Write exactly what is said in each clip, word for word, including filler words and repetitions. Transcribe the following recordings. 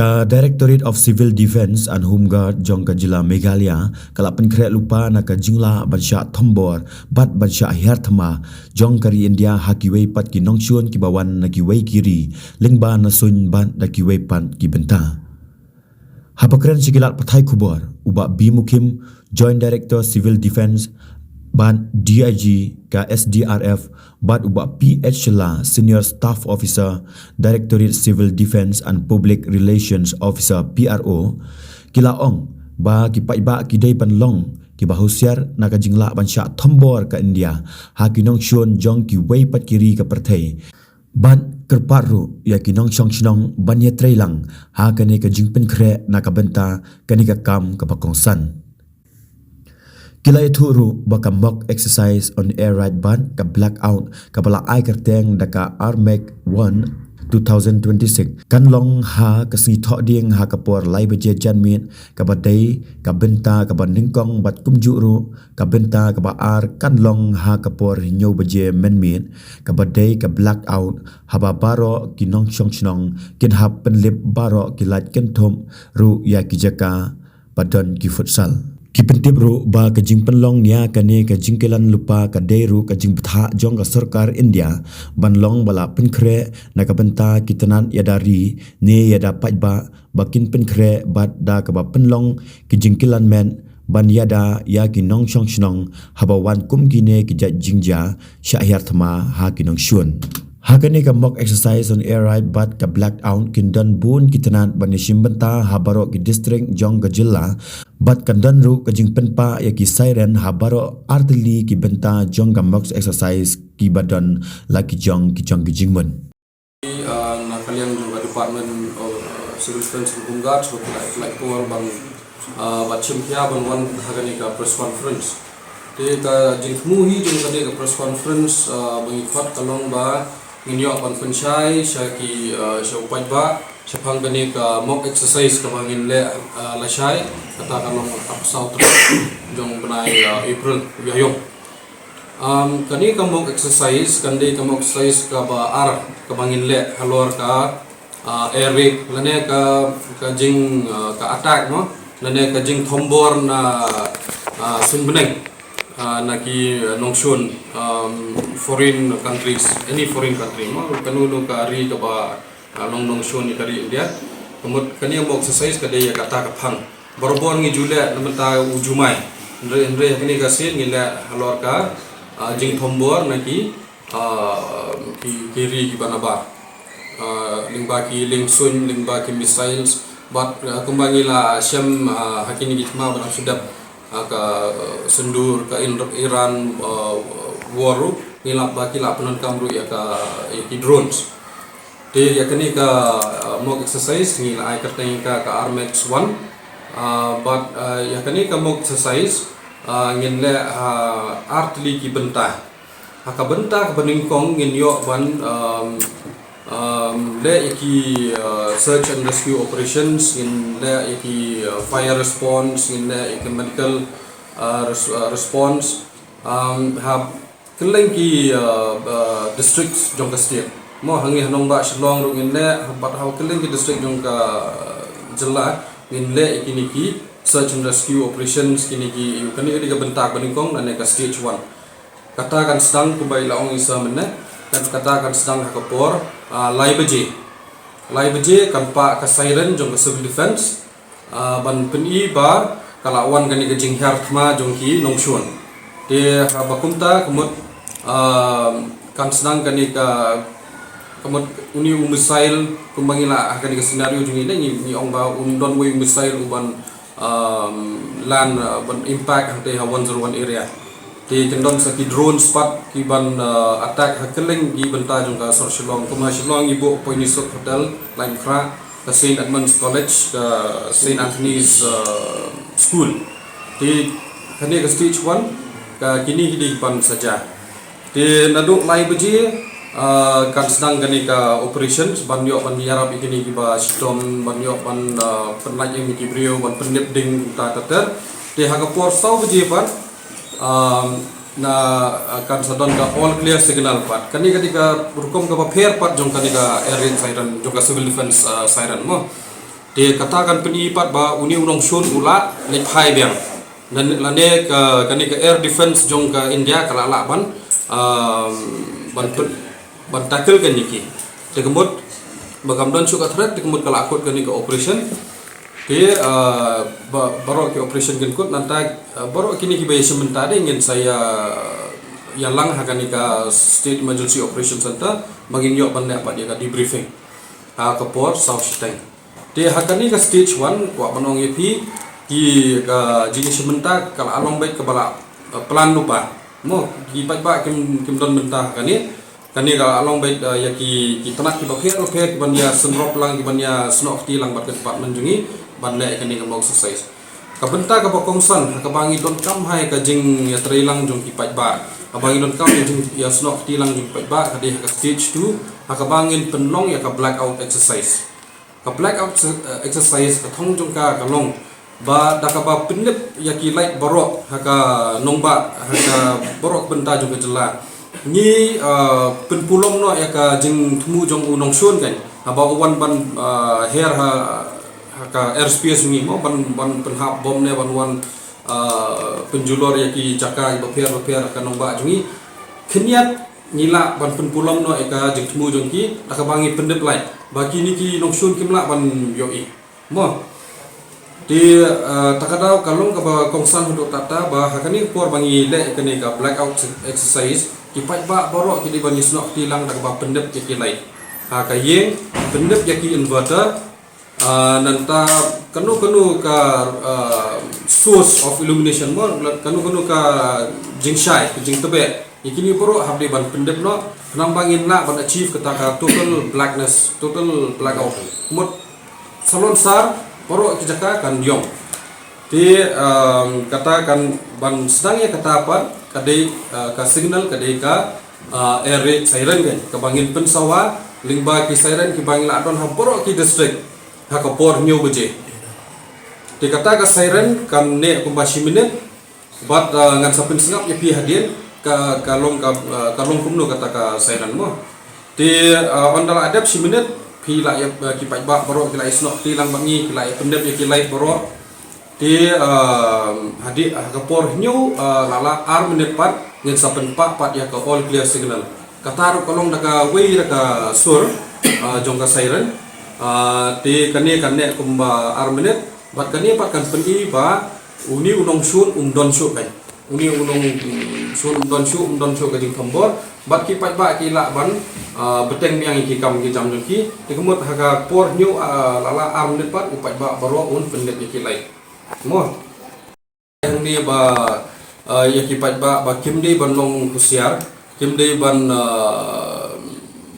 Ka Directorate of Civil Defence and Home Guard jong ka jylla Meghalaya ka la pynkhreh lypa na ka jinglah ban shah thombor bad ban shah hiar thma jong ka ri India ha kiwei pat ki nongshun kiba wan na kiwei ki ri lyngba na suiñ bad da kiwei pat ki bynta. Haba kren sha ki lad pathai khubor, u Bah B Mukhim, Joint Director Civil Defence bad D I G ka S D R F, bad u Bah P H Shylla, Senior Staff Officer, Directorate Civil Defence and Public Relations Officer, P R O, ki la ong ba ki paidbah ki dei ban long kiba husiar na ka jinglah ban shah thombor ka India ha ki nongshun jong kiwei pat ki ri ka pyrthei. Bad kyrpad ruh ïa ki nongshong shnong ban ïatrei lang ha kane ka jingpynkhreh na ka bynta kane ka kam kaba kongsan. Ki la ïathuh ruh ba ka mock exercise on air raid bad ka blackout kaba la ai kyrteng da ka R MEG one two thousand twenty-six kan long ha ka sngi Thohdieng ha ka por lai baje janmiet, kaba dei ka bynta kaba nyngkong, bad kumjuh ruh ka bynta kaba ar kan long ha ka por hynñiew baje mynmiet, kaba dei ka blackout, haba baroh ki nongshong shnong kin hap pynlip baroh ki light kynthup ruh ïa ki jaka ba don ki futsal. Ki pyntip ruh ba ka jingpynlong ïa kane ka jingkilan lypa ka dei ruh ka jingbthah jong ka sorkar India ban long ba la pynkhreh na ka bynta ki tnat ïada ri ne ïada paidbah ba kin pynkhreh bad da kaba pynlong ki jingkilan met ban ïada ïa ki nongshong shnong haba wan kum kine ki jait jingjia shah hiar thma ha ki nongshun. Ha kane ka mock exercise on air raid bad ka blackout kin don bun ki tnat ban ïashim bynta ha baroh ki district jong ka jylla, bad kan don ruh ka jingpynpah ïa ki siren ha baroh artylli ki bynta jong ka mock exercise kiba don la ki jong ki jong ki jingmut. Ah, na ka liang jong ka Department of Civil Defence and Home Guards, ba ki la, ki la ïathuh ban, ah, ba shim khia ban wan ha kane ka press conference. Te ka jingthmu hi jong kane ka press conference, ah, ba ngi khot ka long ba ngin ïoh ban pynshai sha ki, ah, sha u paidbah shaphang kane ka mock exercise kaba ngin leh, ah, lashai, kata ka long ha ka saw tarik jong bnai, ah, April, ïa ïong. Um, kane ka mock exercise kan dei ka mock exercise kaba ar kaba ngin leh halor ka, ah, air raid lane ka, ka jing, ah, ka attack, no, lane ka jingthombor na, ah, suiñ bneng, ah, na ki, ah, nongshun, um, foreign countries, any foreign country, no, kano kano ka ri kaba, ah, long nongshun ïa ka ri India. Ka mut kane ka mock exercise ka dei ïa kata ka phang. Barabor ngi ju leh na bynta u jumai. Hynrei, hynrei ha kane ka sien ngi leh halor ka, ah, jingthombor na ki, ah, ki, ki ri kiba nabar. Ah, lyngba ki liengsuiñ, lyngba ki missiles. Bad, ah, kumba ngi la shem, ah, ha kine ki thma ba nang shu dep, ah, ka, ah, Sindoor, ka In-, Iran, ah, war ruh, ngi la ba ki la pyndonkam ruh ïa ka, ïa ki drones. Te ïa kane ka, uh, mock exercise ngi la ai kyrteng ka, ka R MEG one. Uh, bad, uh, ïa kane ka mock exercise, uh, ngin leh, uh, artylli ki bynta. Ha ka bynta kaba nyngkong ngin ïoh ban, um, um, leh ïa ki, uh, search and rescue operations, ngin leh ïa ki, uh, fire response, ngin leh ïa ki medical, uh, res-, uh, response. Um, ha kylleng ki, uh, uh, districts jong ka state. Mo, ha ngi ha nongbah Shillong ruh ngin leh, bad ha kylleng ki district jong ka, uh, jylla ngin leh ïa kine ki search and rescue operations, kine ki, ïa kane ka dei ka bynta ba nyngkong lane ka stage one. Kata kan sdang kumba i la ong i sa mynne, kan, kata kan sdang ha ka por, uh, lai baje. Lai baje kan pah ka siren jong ka civil defence, ah, ban pyni ba ka la wan kane ka jinghiar thma jong ki nongshun. Te haba kumta ka mut, ah, kan sdang kane ka, ka mut une u missile, kumba ngi la ha kane ka scenario jong ngi ne, ngi, ngi ong ba un don uwei u missile u ban, ah, land, ah, ban impact hangtei ha one zero one area. Te kin don sa ki drones pat ki ban, ah, attack ha kylleng ki bynta jong ka sor Shillong. Kum ha Shillong ngi buh Poinisuk Hotel, Laitumkhrah, ka Saint Edmund's College, ka Saint Anthony's, uh, School. Te kane ka stage one, ka kine ki dei ban sa jia. Te naduh lai baje, uh, kan sdang kane ka operations, ban ïoh ban ïarap ïa kine kiba shitom, ban ïoh ban, uh, pynlait ïa ki briew, ban pyndep ding kumta ter ter. Te ha ka por saw baje pat, um, na, uh, kan sa don ka all clear signal pat. Kane ka dei ka rukom kaba pher pat jong kane ka air raid siren, jong ka civil defence, uh, siren mo. Te kata kan pyni pat ba une u nongshun u la leit phai biang. Lane ka, kane ka air defense jong ka India ka la lah ban, um, ban pyn-, ban tackle kane ki. Te ka mut ba kam don shuh ka threat, te ka mut ka la kut kane ka operation. Te, uh, ba, baroh ki operation kan kut, nangta, uh, baroh kine kiba ïashim bynta de ngin sa ïa, ïalang ha kane ka State Emergency Operation Center ba ngin ïoh ban leh pat ïa ka debriefing ha ka por saw shiteng. Te ha kane ka stage one, kwah ban ong ïa phi, ki, ka jingïashim bynta ka la long beit kaba la, uh, plan lypa. Mo, ki paidbah kim, kim don bynta ha kane. Kane ka la long beit, uh, ïa ki, ki tnat kiba pher bapher kiban ïa synrop lang, kiban ïa snoh kti lang bad ka department jong ngi ban leh ïa kane ka mock exercise. Ka bynta kaba kongsan ha kaba ngi donkam ha ïa ka jingïatreilang jong ki paidbah, kaba ngi donkam ïa jing, ïa snoh kti lang jong ki paidbah, ka dei ha ka stage two, ha kaba ngin pynlong ïa ka blackout exercise. Ka blackout se-, eh, exercise ka thong jong ka ka long ba da kaba pyndep ïa ki light baroh ha ka nongbah, ha ka baroh ka bynta jong ka jylla. Ngi, eh, pynpulom noh ïa ka jingthmu jong u nongshun kan, haba u wan ban, eh, her ha, ha ka airspace ngi mo, ban, ban pynhap bom ne ban wan, eh, pynjulor ïa ki jaka kiba pher bapher ha ka nongbah jong ngi. Khyndiat ngi lah ban pynpulom noh ïa ka jingthmu jong ki da kaba ngi pyndep light ba kine ki nongshun kim lah ban ïohi. Mo. Te, eh, ta ka daw ka long kaba kongsan haduh katta ba ha kane ka por ba ngi leh kane ka blackout exercise, ki paidbah baroh ki dei ban ïasnoh kti lang da kaba pyndep ïa ki light ha ka ïing, pyndep ïa ki inverter, ah, nangta kano kano ka, ah, source of illumination mo, kano kano ka jingshai, ka jingtbeh. Ïa kine baroh hap dei ban pyndep noh, khnang ba ngin lah ban achieve kata ka total blackness, total blackout. Mut salonsar baroh ki jaka kan ïong. Te, um, kata kan ban sdang ïa kata pat ka dei, uh, ka signal ka dei ka, uh, air raid siren kan, kaba ngin pynsawa lyngba ki siren kiba ngi la don ha baroh ki district ha ka por hynñiew baje. Te kata ka siren kan neh kumba shi minit. Bad, uh, ngan sa pynsngap ïa phi hadien ka, ka long ka, uh, ka long kumno kata ka siren mo. Te, uh, ynda la dep shi minit phi la ïa, uh, ki paidbah baroh ki la ïasnoh kti lang bad ngi, ki la ïa pyndep ïa ki light baroh. Te, uh, hadien, uh, ka por hynñiew, uh, la la ar minit pat ngin sa pynpah pat ïa ka all clear signal. Kata ruh ka long da kawei da ka sur, uh, jong ka siren. Uh, te kane kan neh kumba ar minit. Bad kane pat kan pyni ba une u nongshun um don shuh kan. Une u nongshun um don shuh, um don shuh ka jingthombor. Bad ki paidbah ki lah ban, ah, bteng biang ïa ki kam ki jam jong ki. Te ka mut ha ka por hynñiew, ah, la la ar minit pat u paidbah baroh un pyndep ïa ki light. Mo. Hangne ba, ah, ïa ki paidbah ba kim dei ban long husiar. Kim dei ban, ah,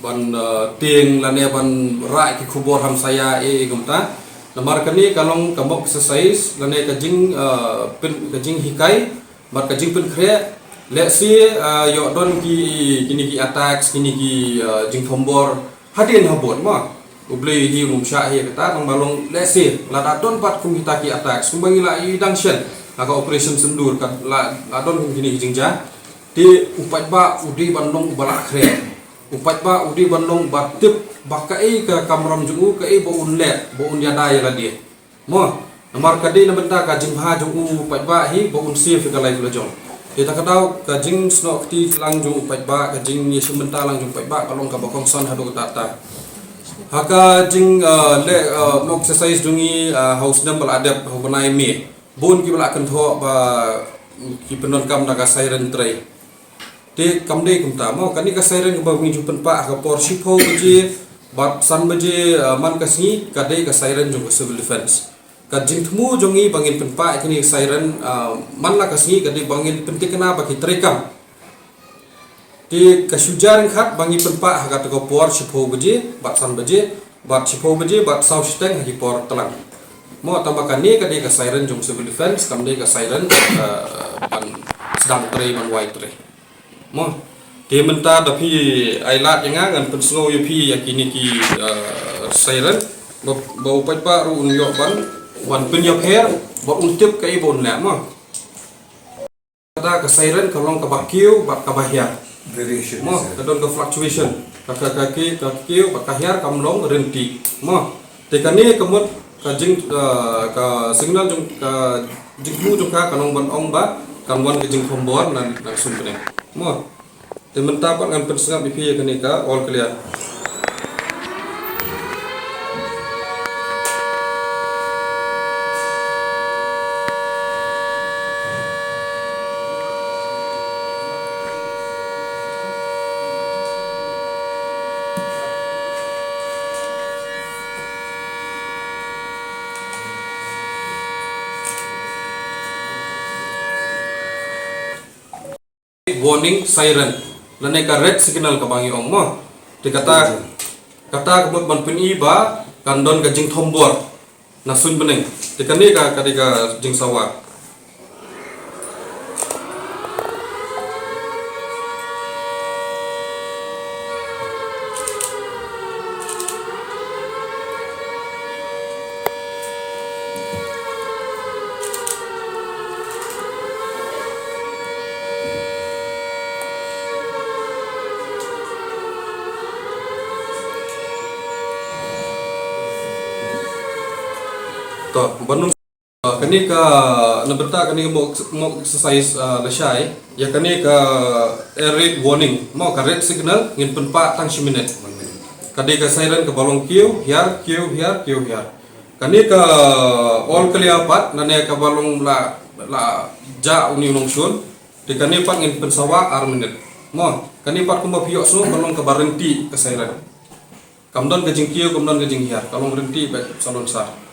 ban, ah, tieng lane ban rah ki khubor hamsaïa eh kumta. Namar kane ka long ka mock exercise lane ka jing, ah, pyn, ka jinghikai bad ka jingpynkhreh. Lehse, ah, ïoh don ki, kine ki attacks, kine ki, ah, jingthombor hadien habud mo. U Blei hi um shah hi kata, tang ba long lehse lada don pat kum kita ki attacks kumba ngi la ïohi dang shen ha ka Operation Sindoor, ka la, la don kum kine ki jingjia. Te u paidbah u dei ban long uba la khreh. U paidbah u dei ban long uba tip ba kaei ka kamram jong u, kaei ba un leh, ba un ïada ïa lade. Mo, namar ka dei na bynta ka jingbha jong u paidbah hi ba un save ïa ka life la jong. Te ta ka daw ka jingsnoh kti lang jong u paidbah, ka jingïashim bynta lang jong u paidbah ka long kaba kongsan haduh katta katta. Ha ka jing, uh, leh, uh, mock exercise jong ngi, uh, ha u snem ba la dep, ha u bnai May. Bun kiba la kynthoh ba ki pyndonkam da ka siren trei. Te kam dei kumta mo, kane ka siren kaba ngi ju pynpah ha ka por shiphew baje bad san baje, ah, man ka sngi ka dei ka siren jong ka Civil Defence. Ka jingthmu jong ngi ba ngin pynpah ïa kane ka siren, ah, man la ka sngi ka dei ba ngin pyntikna ba ki treikam. Te ka shu jia ryngkhat ba ngi pynpah ha kata ka por shiphew baje bad san baje bad shiphew baje bad saw shiteng ha ki por tlang. Mo, tang ba kane ka dei ka siren jong Civil Defence, kam dei ka siren, ah, ban sdang trei, ban wai trei. Mo, te mynta da phi ai lad ïa nga ngan pynsngew ïa phi ïa kine ki, ah, siren. Ba, ba u paidbah ruh un ïoh ban wan pynïapher bad un tip kaei ba un leh mo. Kata ka siren ka long kaba kiew bad kaba hiar. Variation. Mo, ka don ka fluctuation. Ka, ka, ka ki-, ka kiew bad ka hiar kam long ryntih. Mo, te kane ka mut Ka jing, ah, ka signal jong ka jingthmu jong ka kan ong ban ong ba kan wan ka jingthombor na, na suiñ bneng. Mo. Te mynta pat ngan pynsngap ïa phi ïa kane ka all clear. Warning siren lane ka red signal kaba ngi ong mo. Te kata, kata ka mut ban pyni ba kan don ka jingthombor na suiñ bneng. Te kane ka, ka dei ka jingsawa. To, ban nym, kane ka, na bynta kane ka mo, mo exercise, ah, lashai ïa kane ka air raid warning, mo ka red signal ngin pynpah tang shi minit. Ka dei ka siren kaba long kiew hiar, kiew hiar, kiew hiar. Kane ka all clear pat, lane kaba long la, la jah une u nongshun. Te kane pat ngin pynsawa ar minit. Mo, kane pat kumba phi ïohsngew ka long kaba rynti ka siren. Kam don ka jingkiew, kam don ka jinghiar, ka long rynti beit salonsar.